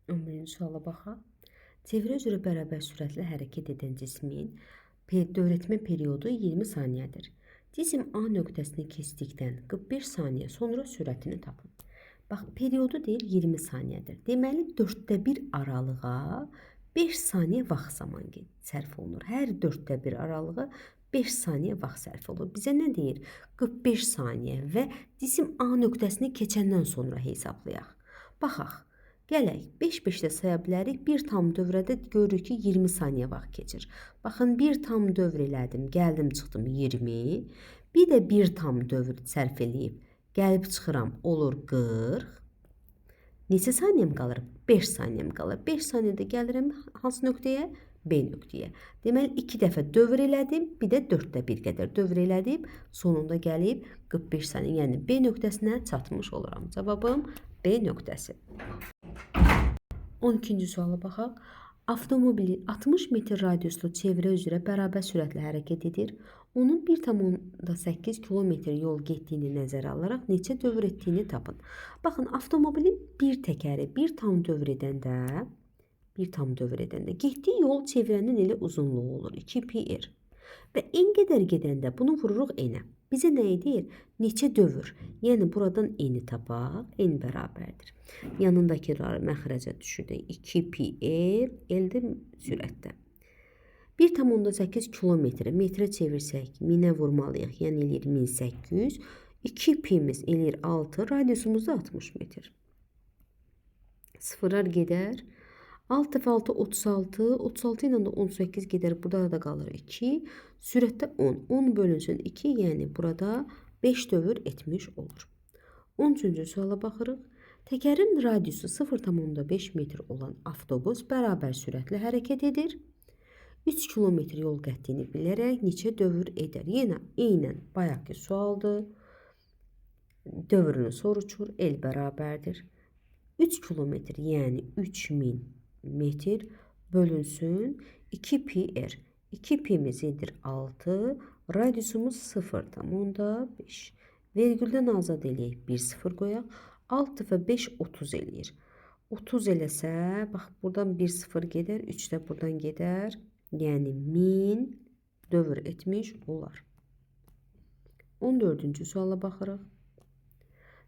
11-ci suala baxaq. Çevrə üzrə bərabər sürətlə hərəkət edən cismin dövr etmə periodu 20 saniyədir. Cisim A nöqtəsini keçdikdən 45 saniyə sonra sürətini tapın. Bax, periodu deyir 20 saniyədir. Deməli, 4-də 1 aralığa 5 saniyə vaxt zaman sərf olunur. Hər 4-də 1 aralığa 5 saniyə vaxt sərf olunur. Bizə nə deyir? 45 saniyə və cisim A nöqtəsini keçəndən sonra hesablayaq. Baxaq. Gələk, 5-5-də saya bilərik. Bir tam dövrədə görürük ki, 20 saniyə vaxt keçir. Baxın, bir tam dövr elədim, gəldim, çıxdım 20. Bir də bir tam dövr sərf eləyib, gəlib çıxıram, olur 40. Neçə saniyəm qalır? 5 saniyəm qalır. 5 saniyədə gəlirəm hansı nöqtəyə? B nöqtəyə. Deməli, 2 dəfə dövr elədim, bir də 4-də 1 qədər dövr elədim. Sonunda gəlib 45 saniyə, yəni B nöqtəsinə çatmış oluram. Cavabım B nöqtəsi. 12-ci suala baxaq. Avtomobili 60 metr radiuslu çevrə üzrə bərabər sürətlə hərəkət edir. Onun 1,8 kilometr yol getdiyini nəzərə alaraq neçə dövr etdiyini tapın. Baxın, avtomobilin bir təkəri bir tam dövr edəndə, getdiyi yol çevrənin elə uzunluğu olur. 2 pi r. Və n qədər gedəndə bunu vururuq n-ə. Bizə nə edir? Neçə dövr? Yəni buradan n-i tapaq, n bərabərdir. Yanındakıları məxrəcə düşürdük. 2 pi r, L-də sürətdə. 1,8 kilometrə metrə çevirsək, 1000-ə vurmalıyıq. Yəni eləyir 1800. 2 pimiz eləyir 6, radiusumuz da 60 metr. Sıfırlar gedər. 6 dəfə 6, 36. 36 ilə də 18 gedər. Burada da qalır 2. Sürətdə 10. 10 bölünsün 2, yəni burada 5 dövr etmiş olur. 13-cü suala baxırıq. Təkərin radiusu 0,5 metr olan avtobus bərabər sürətlə hərəkət edir. 3 kilometr yol qətdiyini bilərək neçə dövr edər? Yenə eynən bayaqki sualdır. Dövrünü soruşur. L bərabərdir. 3 kilometr, yəni 3000 metr bölünsün 2 pi r. 2 pimiz edir 6, radiusumuz 0,5. Vergüldən azad eləyək, 1 0 qoyaq. 6 dəfə 5 30 eləyir. 30 eləsə, bax buradan 1 0 gedər, 3 də buradan gedər. Yəni 1000 dövr etmiş olar. 14-cü suala baxırıq.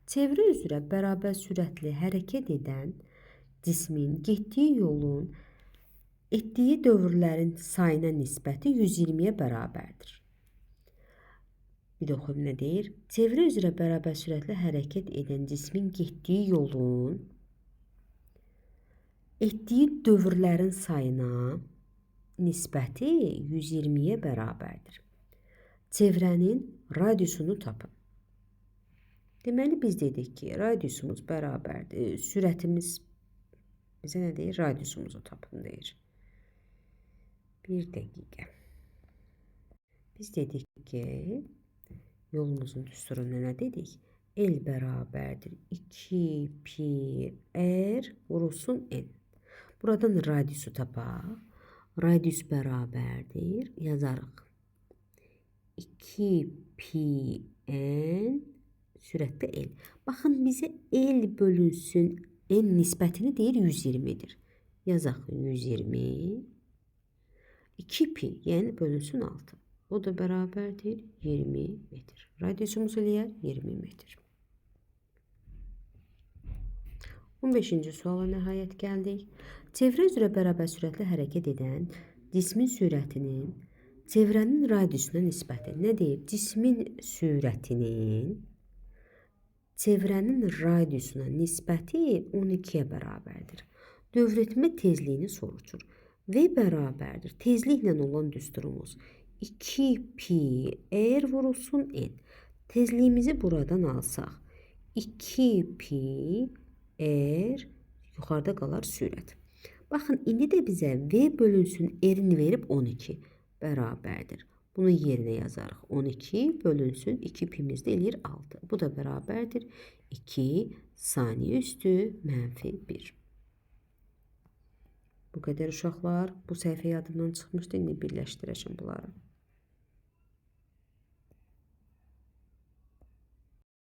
Çevrə üzrə bərabər sürətli hərəkət edən cismin getdiyi yolun etdiyi dövrlərin sayına nisbəti 120-yə bərabərdir. Bir də oxuyum nə deyir? Çevrə üzrə bərabər sürətli hərəkət edən cismin getdiyi yolun etdiyi dövrlərin sayına nisbəti 120-yə bərabərdir. Çevrənin radiusunu tapın. Deməli, biz dedik ki, radiusumuz bərabərdir. Sürətimiz bizə nə deyir? Radiusumuzu tapın deyir. Bir dəqiqə. Biz dedik ki, yolumuzun düsturunda nə dedik? L bərabərdir 2 pi r vurulsun n. Buradan radiusu tapaq. Radius bərabərdir. Yazarıq. 2 pi n sürətdə L. Baxın, bizə L bölünsün N nisbətini deyir 120-dir. Yazaq 120. 2 pi, yəni bölünsün 6. O da bərabərdir 20 metr. Radiusumuz eləyər 20 metr. 15-ci suala nəhayət gəldik. Çevrə üzrə bərabər sürətlə hərəkət edən cismin sürətinin çevrənin radiusuna nisbəti. Nə deyir? Cismin sürətinin çevrənin radiusuna nisbəti 12-yə bərabərdir. Dövr etmə tezliyini soruşur. V bərabərdir. Tezliklə olan düsturumuz 2 pi r vurulsun n. Tezliyimizi buradan alsaq 2 pi r yuxarıda qalar sürət. Baxın, indi də bizə V bölünsün R-ni verib 12 bərabərdir. Bunu yerinə yazarıq. 12 bölünsün 2 pimiz də eləyir 6. Bu da bərabərdir 2 saniyə üstü mənfi 1. Bu qədər uşaqlar. Bu səhifə yadımdan çıxmışdı. İndi birləşdirəcəm bunları.